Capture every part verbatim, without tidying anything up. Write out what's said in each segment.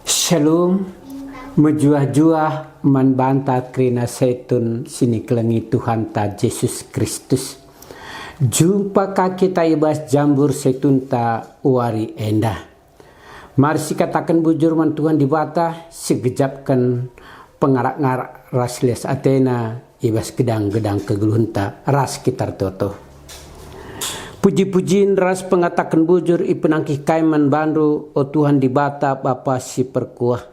Shalom, mejuah-juah man banta kerina setun si nikelengi Tuhanta Jesus Kristus. Jumpa ka kita i bas jambur setunta wari enda. Mari sikataken bujur man Tuhan Dibata, sigejapken pengarak-ngarak ras lias atena i bas gedang-gedang kegeluhenta ras kita ertoto. Puji-pujin ras pengataken bujur ipenangkih kai man bandu, o Tuhan Dibata, Bapa si perkuah.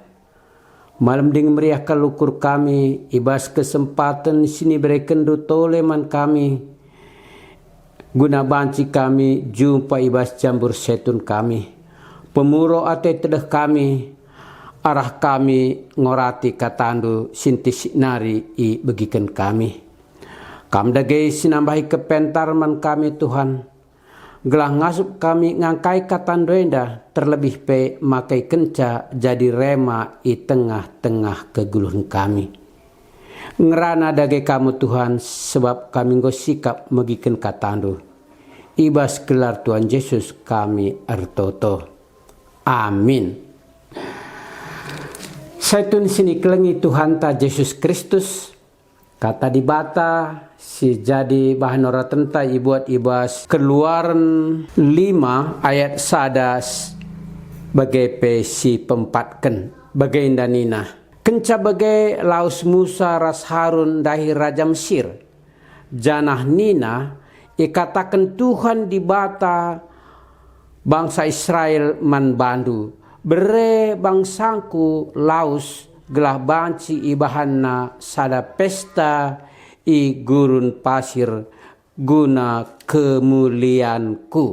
Malem ding meriah kal ukur kami i bas kesempaten si niberekenndu tole man kami, guna banci kami jumpa i bas jambur setun kami. Pemuro ate tedeh kami, arah kami ngorati katandu si ntisik nari ibegiken kami. Kam dage si nambahi kepentar man kami, Tuhan, gelah ngasup kami ngangkai katandu enda, terlebih pe maka ikenca jadi rema i tengah-tengah kegeluhen kami. Ngerana dage kamu, Tuhan, sebab kami enggo sikap megiken katandu. I bas gelar Tuhan Jesus kami ertoto. Amin. Setun si nikelengi Tuhanta Jesus Kristus, Kata Dibata si jadi bahan oratenta ibuat i bas Keluaren lima ayat sada s-, bage pe si peempatken. Bagenda nina, Kenca bage lawes Musa ras Harun ndahi raja Mesir, janah nina, Ikataken Tuhan Dibata bangsa Israel man bandu, 'Bere bangsangku lawes gelah banci ibahanna sada pesta i gurun pasir guna kemulianKu.'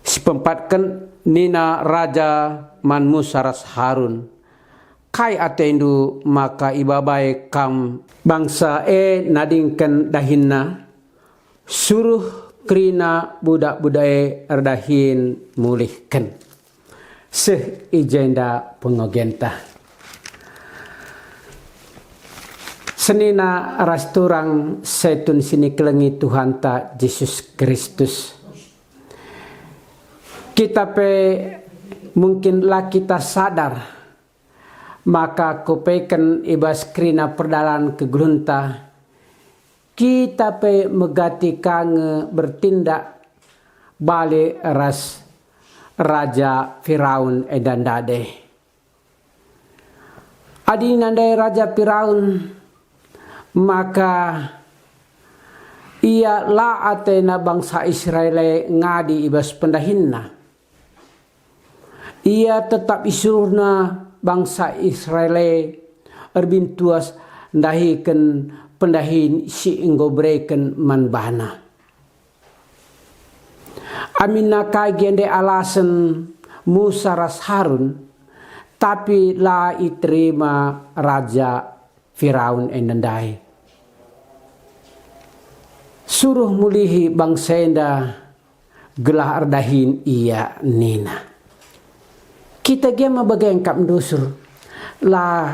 Si peempatken nina raja man Musa ras Harun, "Kai atendu maka ibabai kam bangsa e nadingken dahinna? Suruh kerina budak-budak e erdahin mulihken." Seh i jenda pengogenta. Senina ras turang setun si nikelengi Tuhanta Jesus Kristus. Kita pe mungkin la kita sadar maka kupeken i bas kerina perdalan kegeluhenta, kita pe megati ka nge bertindak bali ras Raja Firaun enda ndai. Adi nandai Raja Firaun, maka ia la atena bangsa Israel e ngadi i bas pendahinna. Ia tetap isuruhna bangsa Israel e erbintuas ndahiken pendahin si enggo bereken man bana. Aminna kai gia ndai alasen Musa ras Harun, tapi la iterima Raja Firaun enda ndai. Suruh mulihi bangsa enda gelah erdahin ia nina. Kita gia me bage engkap ndusur, la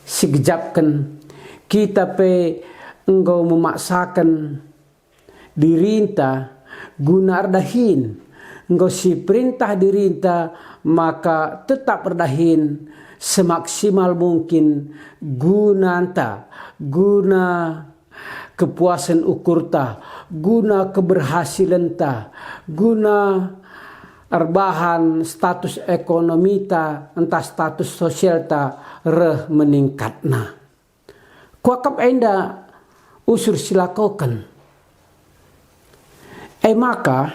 sigejapken, kita pe enggo memaksaken dirinta guna erdahin, enggo siperintah dirinta maka tetap erdahin semaksimal mungkin gunanta, guna kepuasen ukurta, guna keberhasilenta, guna erbahan status ekonomita ntah status sosialta reh meningkatna. Kuakap enda usur silakoken. E maka,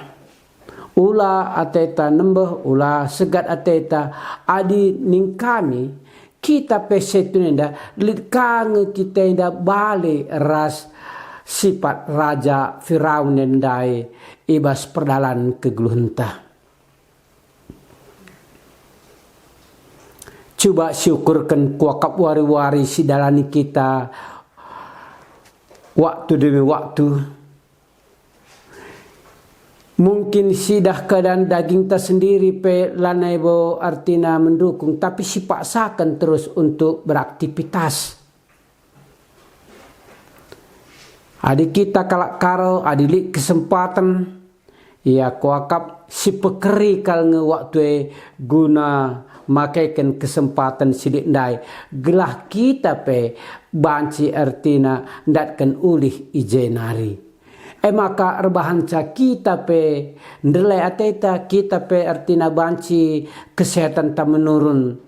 ula ateta nembeh, ula segat ateta, adi ning kami, kita pe setun enda, lit ka nge kita enda bali ras sipat Raja Firaun ndai i bas perdalan kegeluhenta. Cuba siukurken kuakap wari-wari si dalani kita waktu demi waktu. Mungkin sidah keadaan dagingta sendiri pe lanai bo artina mendukung, tapi sipaksaken terus untuk beraktivitas. Adi kita kalak Karo, adi lit kesempaten, ia kuakap sipekeri kal nge waktu e guna makeken kesempaten si lit ndai, gelah kita pe banci ertina ndatken ulih i je nari. E maka erbahanca kita pe ndelai ateta, kita pe ertina banci kesehatenta menurun,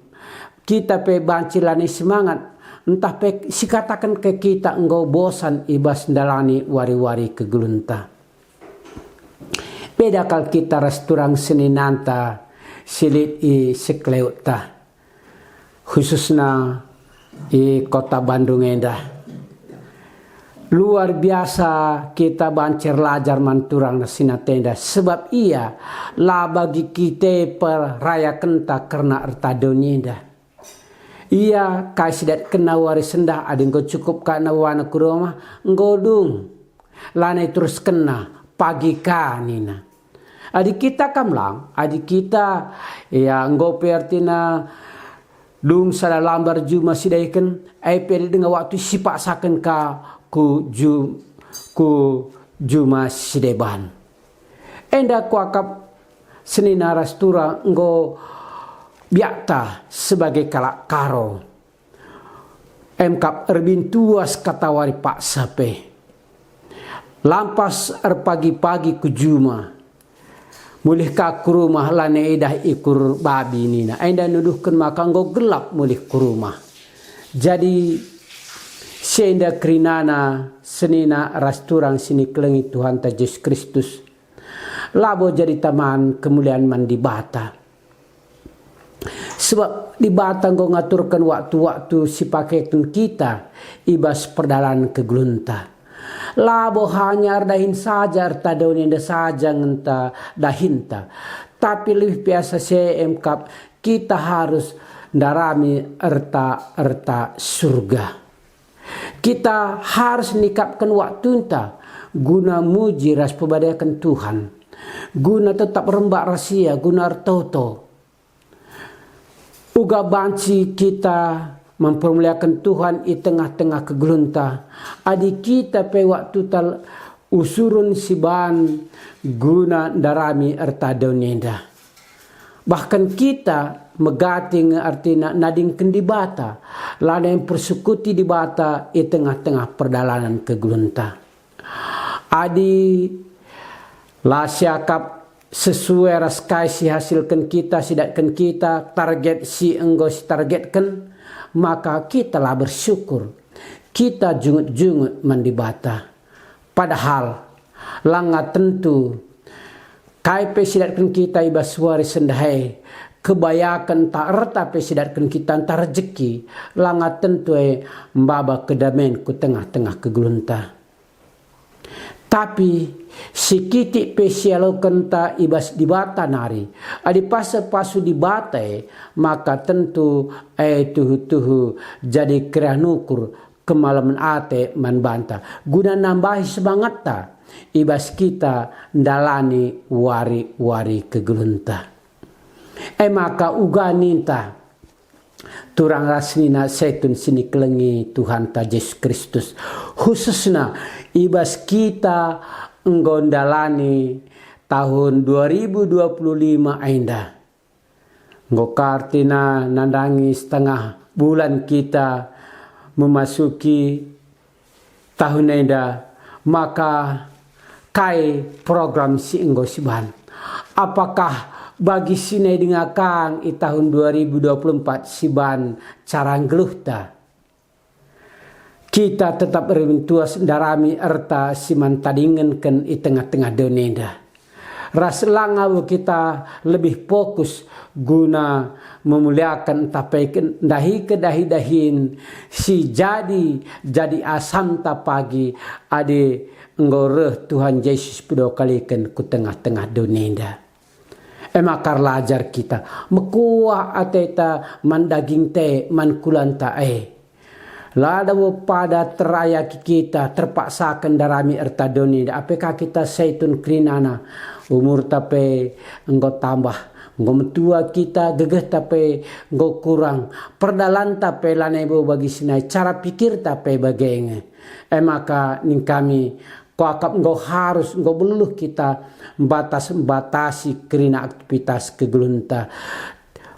kita pe banci lanai semangat, ntah pe sikataken ke kita enggo bosan i bas ndalani wari-wari kegeluhenta. Beda kal kita ras turang seninanta si lit i sekelewetta, khususna i kota Bandung enda. Luar biasa kita banci erlajar man turang ras seninanta enda, sebab ia la bagi kita perayakenta kerna erta doni enda. Ia kai si datkenna wari sendah, adi enggo cukup ka nabana ku rumah, enggo dung. Lanai teruskenna, pagi ka nina. Adi kita kam lang, adi kita, ya, enggo pe ertina dung sada lambar juma si dahiken, e pe denga waktu sipaksaken ka ku ju-, ku juma si deban. Enda kuakap senina ras turang enggo biakta sebagai kalak Karo. Emkap erbintuas katawari paksa pe. Lampas erpagi-pagi ku juma. Mulih ka ku rumah lanai idah ikur babi nina. Enda nuduhken maka enggo gelap mulih ku rumah. Jadi, si enda kerinana senina ras turang si nikelengi Tuhanta Jesus Kristus. Labo jadi taman kemulian man Dibata. Sebab Dibata enggo ngaturken waktu-waktu si pakeken kita i bas perdalanen kegeluhenta. Labo hanya erdahin saja erta doni enda saja ngenta dahinta, tapi lebih biasa si e emkap kita harus ndarami erta-erta surga. Kita harus nikapken waktunta guna muji ras pebadiaken Tuhan, guna tetap rembak ras Ia, guna ertoto. Uga banci kita mempermuliaken Tuhan i tengah-tengah kegeluhenta, adi kita pe waktuta usuren si ban guna ndarami erta doni enda. Bahkan kita megati nge ertina nadingken Dibata, lanai mpersekuti Dibata i tengah-tengah perdalanen kegeluhenta. Adi la siakap sesuai ras kai si hasilken kita, si datken kita, target si enggo sitargetken, maka kita la bersyukur. Kita jungut-jungut man Dibata. Padahal langa tentu kai pe si datken kita i bas wari sendah e, kebayaken ntah erta pe si datken kita ntah rejeki, langa tentu e maba kedamen ku tengah-tengah kegeluhenta. Tapi si kitik pe si ialokenta i bas Dibata nari, adi pasu-pasu Dibata e, maka tentu e tuhu-tuhu jadi kerina ukur kemalemen ate man banta, guna nambahi semangatta i bas kita ndalani wari-wari kegeluhenta. E maka uga ninta turang ras senina setun si nikelengi Tuhanta Jesus Kristus, khususna i bas kita enggo ndalani tahun dua ribu dua puluh lima enda. Enggo ka ertina nandangi setengah bulan kita memasuki tahun enda, maka kai program si enggo siban? Apakah bagi si nai denga kang i tahun dua ribu dua puluh empat siban cara nggeluhta? Kita tetap erbentuas ndarami erta si man tadingenken i tengah-tengah doni enda. Ras langa kita lebih fokus guna memuliaken ntah pe ndahi kedahi-dahin si jadi, jadi asamta pagi adi enggo reh Tuhan Jesus pedokaliken ku tengah-tengah doni enda. E maka erlajar kita, mekuah ateta man dagingta e, man kulanta e. La dabo pada terayaki kita terpaksaken ndarami erta doni enda, ape ka kita setun kerinana, umurta pe enggo tambah, enggo metua kita, gegehta pe enggo kurang, perdalanta pe lanai bo bagi si nai, cara pikirta pe bage nge. E maka nina kami, kuakap enggo harus, enggo beluh kita mbatas-mbatasi kerina aktivitas kegeluhenta.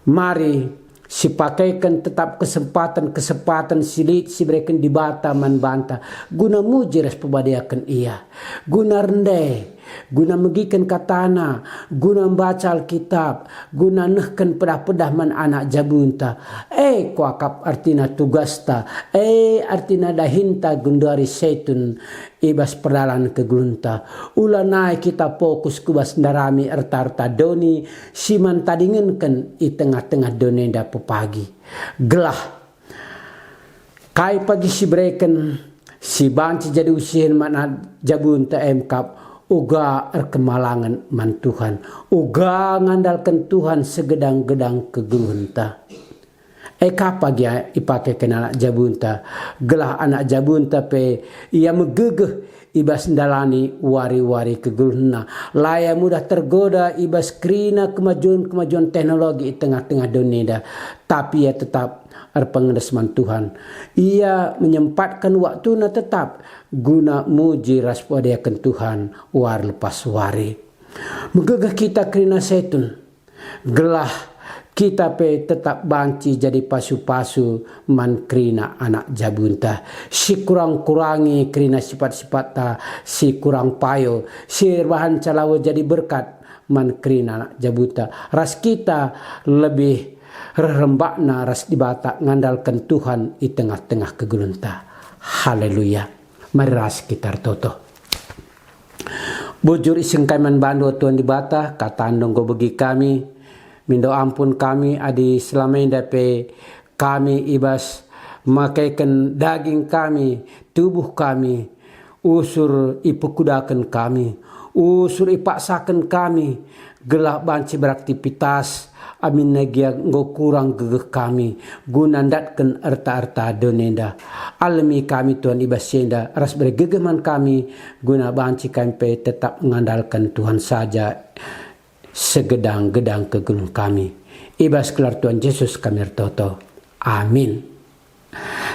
Mari sipakeken tetap kesempaten-kesempaten si lit si ibereken Dibata man banta, guna muji ras pepadiaken Ia, guna rende, guna megiken kataNa, guna mbaca Alkitab, guna nehken pedah-pedah man anak jabunta. E kuakap artina tugasta, e artina dahinta genduari Setun i bas perdalan kegeluhenta. Ulanai kita fokus ku bas ndarami erta-erta doni si man tadingenken i tengah-tengah doni enda pepagi. Gelah kai pagi si ibereken, si banci jadi usihen man jabunta e kap uga erkemalangen man Tuhan, uga ngandalken Tuhan segedang-gedang kegeluhenta. E ka pagi ipakeken anak jabunta, gelah anak jabunta pe ia megegeh i bas ndalani wari-wari kegeluhenna. La ia mudah tergoda i bas kerina kemajuan-kemajuan teknologi i tengah-tengah doni enda, tapi ia tetap erpengendes man Tuhan. Ia menyempatken waktuna tetap guna muji ras pepadiaken Tuhan wari lepas wari. Megegeh kita kerina Setun, gelah kita pe tetap banci jadi pasu-pasu man kerina anak jabunta. Sikurang-kurangi kerina sipat-sipatta si kurang payo, si erbahanca labo jadi berkat man kerina anak jabunta, ras kita lebih reh rembakna ras Dibata ngandalken Tuhan i tengah-tengah kegeluhenta. Haleluya. Mari ras kita ertoto. Bujur ise engkai man bandu, o Tuhan Dibata, kataNdu enggo begi kami. Mindo ampun kami adi selama enda pe kami i bas makeken daging kami, tubuh kami, usur ipekudaken kami, usur ipaksaken kami, gelah banci beraktivitas, aminna gia enggo kurang gegeh kami guna ndatken erta-erta doni enda. Alemi kami, Tuhan, i bas si enda, ras bere gegeh man kami, guna banci kami pe tetap ngandalken Tuhan saja segedang-gedang kegeluhen kami. I bas gelar Tuhan Jesus kami ertoto. Amin.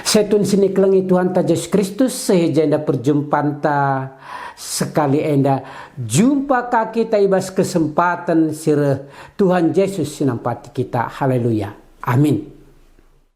Setun si nikelengi Tuhanta Jesus Kristus, seh i jenda perjumpanta sekali enda. Jumpa ka kita i bas kesempaten si reh. Tuhan Jesus si nampati kita. Haleluya. Amin.